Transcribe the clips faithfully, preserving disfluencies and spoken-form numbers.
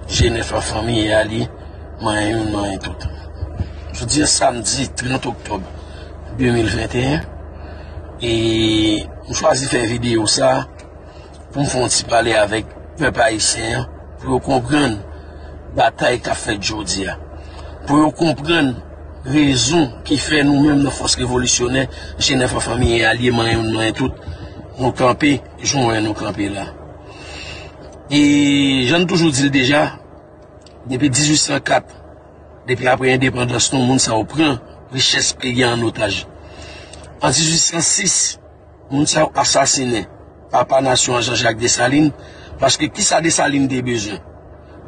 G nèf an fanmi e alye, manyen youn, manyen tout. Jodi a samdi trant oktòb de mil venteyen, e m chwazi fè videyo sa a pou m fè yon ti pale avèk pèp ayisyen an, pou yo konprann batay k ap fèt jodi a, pou yo konprann rezon ki fè nou menm nan fòs revolisyonè, G nèf an fanmi e alye, manyen youn, manyen tout, nou kanpe jan w wè nou kanpe la. E jan n toujou di l deja, depi dizuit san kat, depi apre endepandans nou, moun sa yo pran richès peyi a an otaj. An dizuit san sis, moun sa yo asasinen papa nasyon an, Jean Jacques Dessalines, paske kisa Dessalines te bezwen?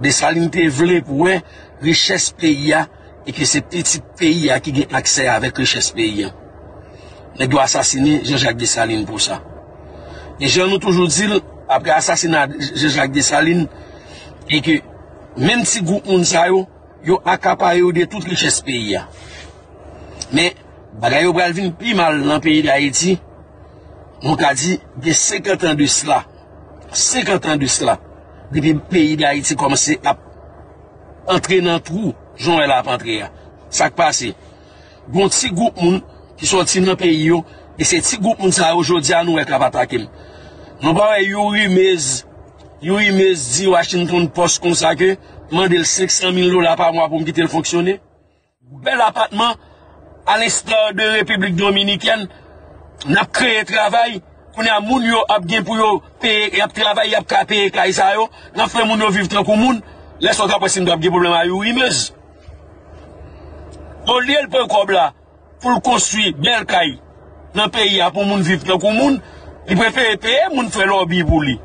Dessalines te vle pou wè richès peyi a e ke se pitit peyi a ki gen aksè avèk richès peyi a. Nèg yo asasinen Jean Jacques Dessalines pou sa. E jan nou toujou di l, apre asasina Jean Jacques Dessalines, e ke menm ti gwoup moun sa yo, yo akapare yo de tout richès peyi a. Men, bagay yo pral vin pi mal nan peyi Dayiti, nou ka di gen senkant an de sila. Senkant an de sila. Depi peyi Dayiti kòmanse ap antre nan twou, jan w wè l ap antre a. Sa k pase? Gon ti gwoup moun ki sòti nan peyi yo, e se ti gwoup moun sa yo jodi a nou wè k ap atake m. Nou pa wè Youri Mez, Youri Mez di Washington Post konsa ke mande l senk san mil dola pa mwa pou m kite l fonksyone? Bèl apatman, à l'instar de Repiblik Dominikèn, n ap kreye travay, kounye a moun yo ap gen pou yo peye, y ap travay, y ap ka peye kay sa yo, n ap fè moun yo viv tankou moun, lè sa w t ap wè si n t ap gen pwoblèm a Youri Mez. Olye l pran kòb la pou l konstwi bèl kay nan peyi a pou moun viv tankou moun, li prefere peye moun fè lòbi pou li.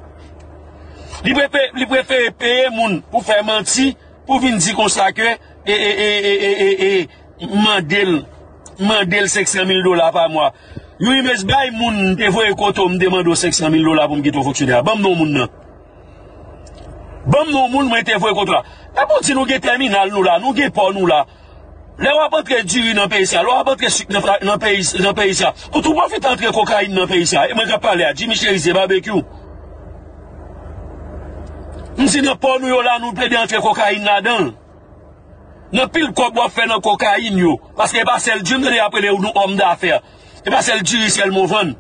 Li prefere, li prefere peye moun pou fè manti, pou vin di konsa ke e, e, e, e, e, e, e, mande l, mande l senk san mil dola pa mwa. Youri Mez, bay moun m te voye kote w, m te mande w senk san mil dola pou m kite w fonksyone a. Ban m non moun nan. Ban m non moun mwen te voye kote w la. Epi w di nou gen tèminal nou la, nou gen pò nou la. Lè w ap antre diri nan peyi sa, lè w ap antre sik nan, nan peyi, nan peyi sa, ou tou pwofite antre kokayin nan peyi sa. E mwen k ap pale a, Jimmy Chérizier Barbecue. M di nan pò nou yo la, nou plede antre kokayin ladan l. Nan pil kòb w ap fè nan kokayin yo. Paske e pa sèl diri, m tande y ap rele nou òm dafè. E pa sèl diri sèlman w vann.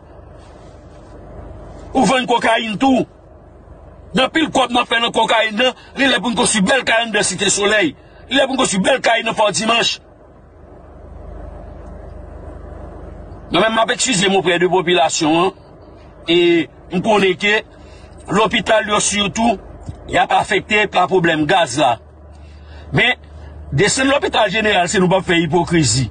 Ou vann kokayin tou. Nan pil kòb n ap fè nan kokayin nan, li lè pou n konstwi bèl kay anndan Site Solèy. Li lè pou n konstwi bèl kay nan Fò Dimanch. Mwen menm, m ap eskize m oprè de popilasyon an. E m konnen ke lopital yo sitou, y ap afekte pa pwoblèm gaz la. Men, desann lopital jeneral, si nou p ap fè ipokrizi.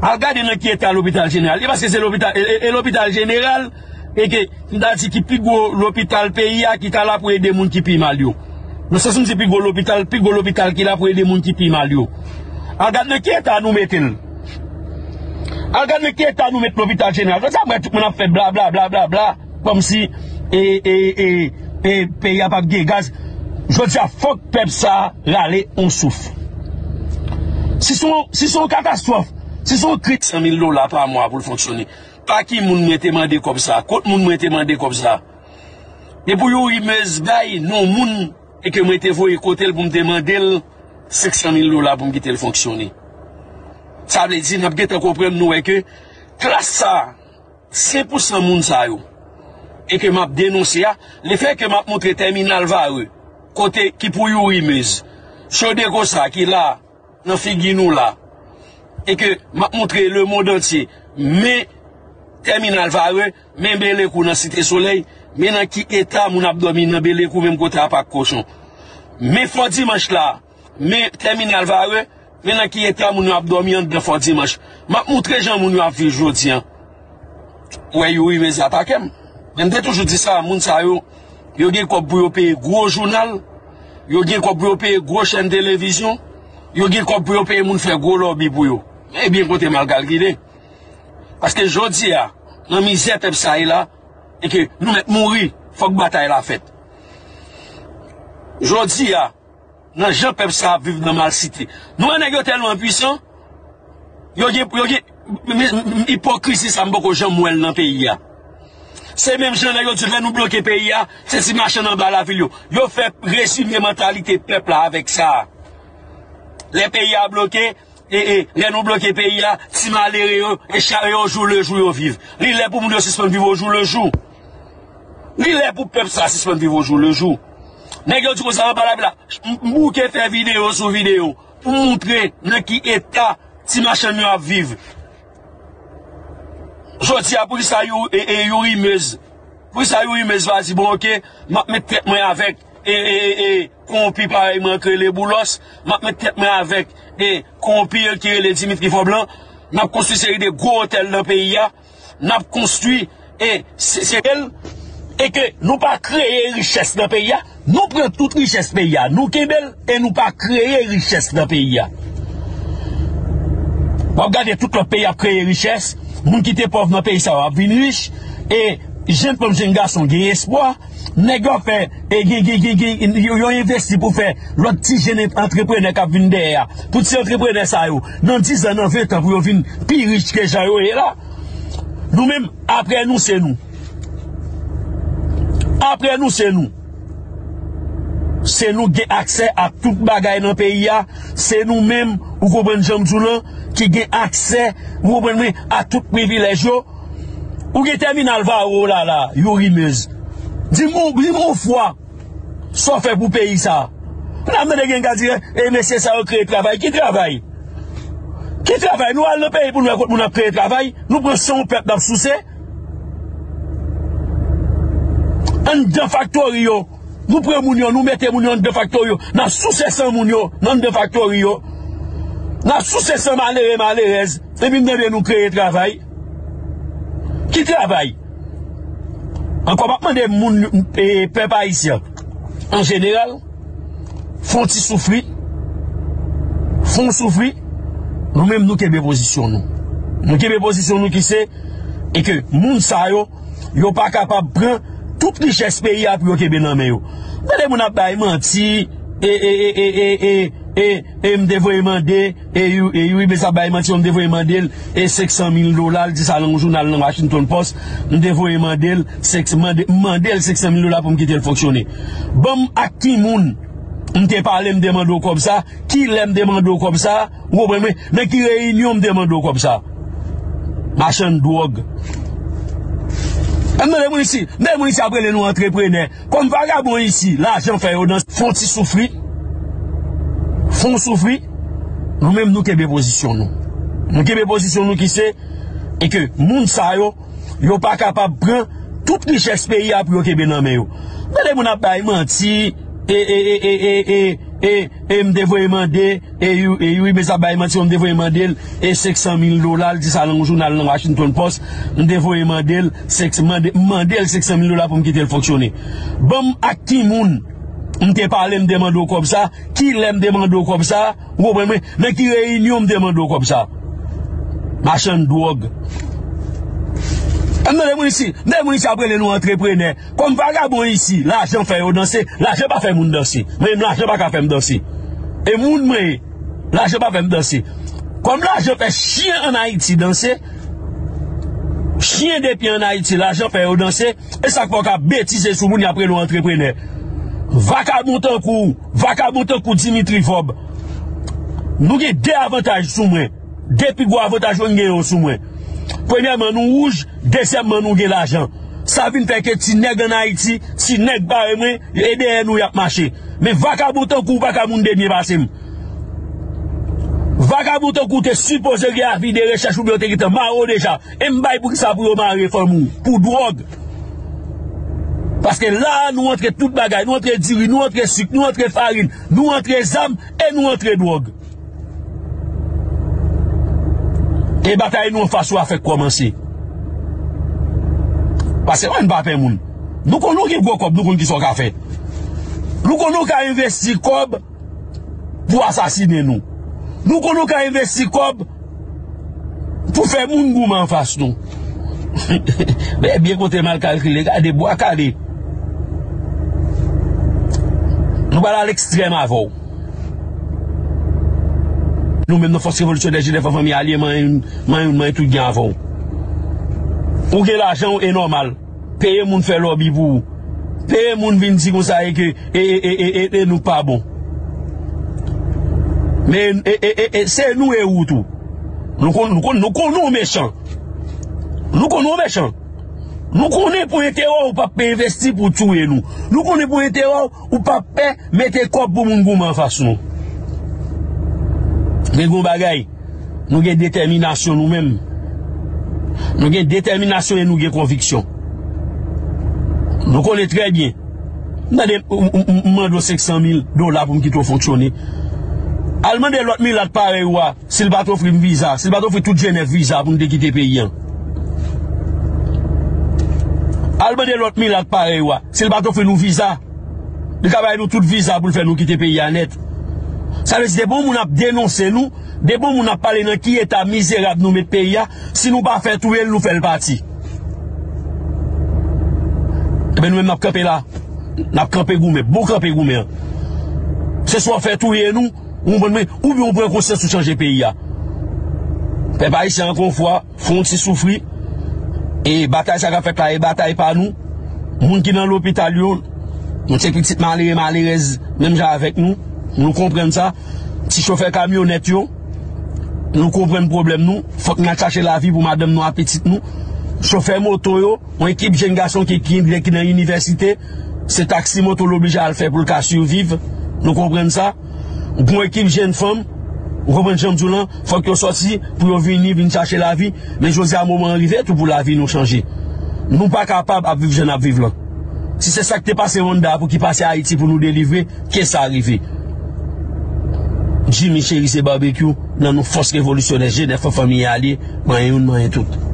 Al gade nan ki eta lopital jeneral. E paske se lopital, e, e, e lopital jeneral, e ke, m ta di ki pi gwo lopital peyi a, ki ta la pou ede moun ki pi mal yo. Nan sans m di pi gwo lopital, pi gwo lopital ki la pou ede moun ki pi mal yo. Al gade nan ki eta nou mete l. Al gade nan ki eta nou met lopital jeneral. Jodi a, m wè tout moun ap fè bla, bla, bla, bla, bla. Kòmsi, e, e, e, e, peyi a p ap gen gaz. Jodi a, fòk pèp sa a rale yon souf. Si se yon, si se yon katastwòf, si se yon kri- San mil dola pa mwa pou l fonksyone. Pa ki moun mwen te mande kòb sa? Kot moun mwen te mande kòb sa? E pou Youri Mez bay non moun e ke mwen te voye kote l pou m te mande l senk san mil dola pou m kite l fonksyone. Sa vle di, n ap gentan konprann nou wè ke klas sa a, senk pou san moun sa yo, e ke m ap denonse a, lefè ke m ap montre tèminal Varreux, kote ki pou Youri Mez, Chodeco sa ki la, nan figi nou la, e ke m ap montre lemonn antye, men tèminal Varreux, men Belekou nan Site Solèy, men nan ki eta moun ap dòmi nan Belekou, menm kote a Pak Kochon. Men Fò Dimanch la, men tèminal Varreux, men nan ki eta moun yo ap dòmi anndan Fò Dimanch. M ap montre jan moun yo ap viv jodi a. Ou wè Youri Mez atake m. Men m te toujou di sa, moun sa yo, yo gen kòb pou yo peye gwo jounal, yo gen kòb pou yo peye gwo chèn televizyon, yo gen kòb pou yo peye moun fè gwo lòbi pou yo. Men byen konte m al kalkile. Paske jodi a, nan mizè pèp sa ye la, e ke nou mèt mouri, fòk batay la fèt. Jodi a, nan jan pèp sa ap viv nan malsite. Nou wè nèg yo tèlman pwisan, yo gen, yo gen, m, m, m, ipokrizi sa m poko janm wè l nan peyi a. Se menm jan nèg yo di lè nou bloke peyi a, se ti machann anba lavil yo. Yo fè rezime mantalite pèp la avèk sa. Lè peyi a bloke, e, e, lè nou bloke peyi a, ti malere yo, e chak yo jou le jou yo viv. Li lè pou moun yo sispann viv o jou le jou. Li lè pou pèp sa sispann viv o jou le jou. Nèg yo di konsa anba lavil la, m, m bouke fè videyo sou videyo pou moutre nan ki eta ti machann yo ap viv. Jodi a, poukisa Youri, e, e, Youri Mez? Poukisa Youri Mez pa di, bon, oke, m ap met tèt mwen avèk, e, e, e, e, kowonpi parèy mwen k rele Boulos, m ap met tèt mwen avèk, e, kowonpi ki rele Dimitri Vòblan, n ap konstwi seri de gwo otèl nan peyi a, n ap konstwi, e, se, se, e ke nou pa kreye richès nan peyi a, nou pran tout richès peyi a, nou kenbe l e nou pa kreye richès nan peyi a. W ap gade tout lòt peyi ap kreye richès, moun ki te pòv nan peyi sa yo ap vin rich, e jenn fanm, jenn gason gen espwa, nèg yo ap fè, e gen, gen, gen, gen, yo, yo envesti pou fè lòt ti jenn antreprenè k ap vin dèyè a. Tout ti antreprenè sa yo, nan diz an, nan ven tan, pou yo vin pi rich ke jan yo ye la. Nou menm, apre nou, se nou. Apre nou, se nou. Se nou gen aksè a tout bagay nan peyi a. Se nou menm, ou konprann jan m di w lan, ki gen aksè, ou konprann mwen, a tout privilèj yo. Ou gen tèminal Varo la, la, Youri Mez. Di m, di m yon fwa, sa w fè pou peyi sa. N ap tande gen ka di, e mesye sa yo kreye travay. Ki travay? Ki travay? Nou al nan peyi pou nou wè kot moun ap kreye travay. Nou pran san yon pèp n ap souse. Anndan faktori yo. Nou pran moun yo, nou mete moun yo anndan faktori yo. N ap souse san moun yo nan anndan faktori yo. N ap souse san malere, malerèz. Epi n tande nou kreye travay. Ki travay? Ankò, m ap mande moun, e, pèp ayisyen an jeneral, fè yon ti soufri, fè yon soufri, nou menm nou kenbe pozisyon nou. Nou kenbe pozisyon nou ki se, e ke moun sa yo, yo pa kapab pran tout richès peyi a pou yo kenbe nan men yo. Tande moun ap bay manti, e, e, e, e, e, e, e, e, m te voye mande, e, Youri, e, Youri Mez ap bay manti, m te voye mande l, e, senk san mil dola, l di sa nan yon jounal nan Washington Post, m te voye mande l, senk, mande, m mande l senk san mil dola pou m kite l fonksyone. Ban m ak ki moun m te pale, m te mande w kòb sa, ki lè m te mande w kòb sa, ou konprann mwen, nan ki reyinyon m te mande w kòb sa. Machann dwòg. M tande moun isi, m tande moun isi ap rele nou antreprenè. Kòm vagabon isi, lajan fè yo danse. Fè yon ti soufri. Fè yon soufri. Nou menm nou kenbe pozisyon nou. Nou kenbe pozisyon nou ki se, e ke moun sa yo, yo pa kapab pran tout richès peyi a pou yo kenbe nan men yo. Tande moun ap bay manti, e, e, e, e, e, e, e, e, m te voye mande, e, Youri, e, Youri Mez ap bay manti, m te voye mande l, e, senk san mil dola, l di sa nan yon jounal nan Washington Post, m te voye mande l, senk, mande, m mande l senk san mil dola pou m kite l fonksyone. Ban m ak ki moun m te pale, m te mande w kòb sa, ki lè m te mande w kòb sa, ou konprann mwen, nan ki reyinyon m te mande w kòb sa. Machann dwòg. M tande moun isi, m tande moun isi ap rele nou antreprenè. Kòm vagabon isi, lajan fè yo danse, lajan pa fè moun danse. Mwen menm lajan pa ka fè m danse. E moun mwen ye, lajan pa fè m danse. Kòm lajan fè chyen ann Ayiti danse, chyen depi ann Ayiti, lajan fè yo danse, e sa k fè w ka betize sou moun y ap rele w antreprenè. Vakabon tankou w, vakabon tankou Dimitri Vòb. Nou gen de avantaj sou mwen. De pi gwo avantaj mwen gen yo sou mwen. Premyèman, nou wouj, dezyèmman, nou gen lajan. Sa vin fè ke ti nèg ann Ayiti, ti nèg parèy mwen, e dèyè nou y ap mache. Men vakabon tankou w pa ka moun de byen pase m. Vakabon tankou w te sipoze gen avi de rechèch oubyen w te gentan mare w deja. E m bay pou kisa pou yo mare fanmi w? Pou dwòg. Paske la a, nou antre tout bagay. Nou antre diri, nou antre sik, nou antre farin, nou antre zam e nou antre dwòg. E batay nou anfas yo a fèk kòmanse. Paske ann pa pè moun. Nou konn nou gen gwo kòb, nou konn kisa w ka fè. Nou konn nou ka envesti kòb pou asasinen nou. Nou konn nou ka envesti kòb pou fè moun goumen anfas nou. Men byen kote mal kalkile, gade bwa kale. Nou pral al ekstrèm avè w. Nou menm nan Fòs Revolisyonè Jidèf an Fanmi Alye, manyen youn, manyen youn, manyen tout gen avè w. Ou gen lajan w, e nòmal. Peye moun fè lòbi pou ou. Peye moun vin di konsa e ke e, e, e, e, e, e nou pa bon. Men e, e, e, e, se nou e ou tou. Nou konn, nou konn, nou konn nou mechan. Nou konn nou mechan. Nou konnen pou enterè w, ou p ap pè envesti pou touye nou. Nou konnen pou enterè w, ou p ap pè mete kòb pou moun goumen anfas nou. Men gon bagay, nou gen detèminasyon nou menm. Nou gen detèminasyon e nou gen konviksyon. Nou konnen trè byen. M tande, m, m, m, m mande w senk san mil dola pou m kite w fonksyone. Al mande lòt milat parèy ou a, si l pa t ofri m viza, si l pa t ofri tout Jenèv viza pou n te kite peyi a. Al mande lòt milat parèy ou a, si l pa t ofri nou viza, li ka bay nou tout viza pou l fè nou kite peyi a nèt. Sa vle di, depi yon moun ap denonse nou, depi yon moun ap pale nan ki eta mizerab nou met peyi a, si nou pa fè touye l, nou fè l pati. Ebyen, nou menm, n ap kanpe la. N ap kanpe goumen, bon kanpe goumen an. Se swa w fè touye nou, ou konprann mwen, oubyen w pran konsyans ou chanje peyi a. Pèp ayisyen, ankò yon fwa, fè yon ti soufri. E batay sa k ap fèt la, e batay pa nou. Moun ki nan lopital yo, nou se pitit malere, malerèz, menm jan avèk nou. Nou konprann sa. Ti chofè kamyonèt yo, nou konprann pwoblèm nou. Fòk n al chache lavi pou madanm nou ak pitit nou. Chofè moto yo, yon ekip jèn gason ki, ki, ki nan inivèsite, se taksi moto l oblije al fè pou l ka siviv. Nou konprann sa. Gon ekip jèn fanm, ou konprann jan m di w lan, fòk yo sòti pou yo vini, vin chache lavi. Men jodi a, moman an rive tou pou lavi nou chanje. Nou pa kapab ap viv jan n ap viv lan. Si se sa k te pase Wanda pou ki pase Ayiti pou nou delivre, ke sa rive. Jimmy Cheri se Barbecue, nan non fòs revolisyonè G nèf an, fanmi alye, manyen youn, manyen tout.